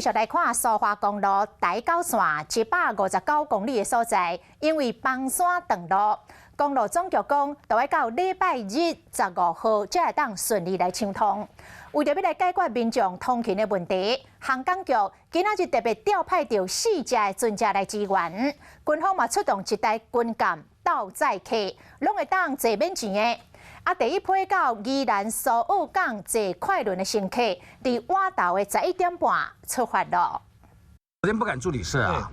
續來看蘇花公路台九線159公里的所在，因為崩山斷路，公路總局講，著愛到禮拜日15號才會當順利來暢通。為著欲來解決民眾通勤的問題，航港局今仔日特別調派著四隻的船隻來支援，軍方嘛出動一台軍艦鬥載客，攏會當坐免錢的。啊，第一批到宜蘭蘇澳港坐快輪的乘客，佇晚晝的11點半出發囉。昨天不敢住旅社啊？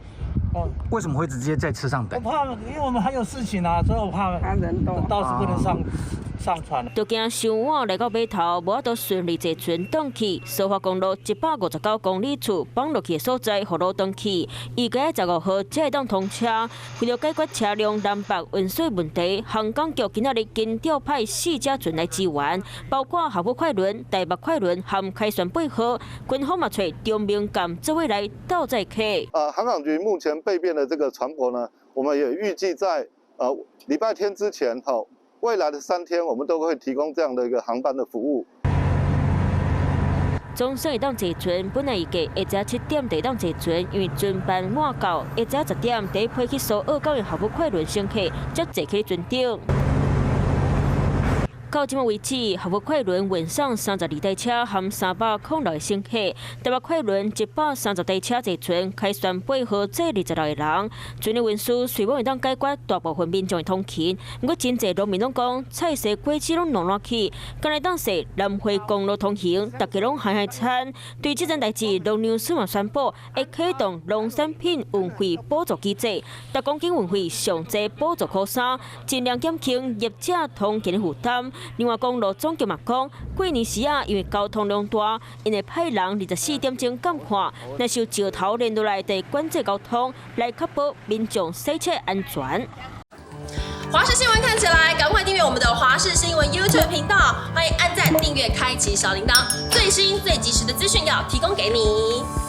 哦，為什麼會直接在車上等？我怕，因為我們還有事情啊，所以我怕人多，到時不能上船。就驚傷晚來到碼頭，無法度順利坐船轉去蘇花公路159公里處崩落去的所在，予路斷去。預計15號才會當通車。為著解決車輛南北運輸問題，航港局今仔日緊調派四隻船來支援，包括合福快輪、台北快輪和凱旋8號。軍方嘛揣長明艦做伙來鬥載客。航港局目前備變的這個船舶呢，我們也預計在禮拜天之前，哈，未來的3天，我們都會提供這樣的一個航班的服務。總算會當坐船，本來預計下晝7點就會當坐船，因為船班晚到，下晝10點第一批去蘇澳港的合福快輪乘客才坐去船頂。到這馬為止，合福快輪運送32台車含306個乘客，台北快輪130台車坐船，凱旋8號載26個人。船的運輸雖罔會當解決大部分民眾的通勤，毋過真濟農民攏講，菜踅果子攏攏爛去，干焦會當踅南迴公路通行，大家攏害害慘。對這件代誌，農糧署嘛宣布會啟動農產品運費補助機制，逐公斤運費上濟補助箍三，盡量減輕業者通勤的負擔。另外，公路總局嘛講，過年時啊，因為交通量大，𪜶會派人24點鐘監看，若是有石頭連落來，就管制交通，來確保民眾駛車安全。華視新聞看起來，趕快訂閱我們的華視新聞 YouTube 頻道，歡迎按讚、訂閱、開啟小鈴鐺，最新最及時的資訊要提供給你。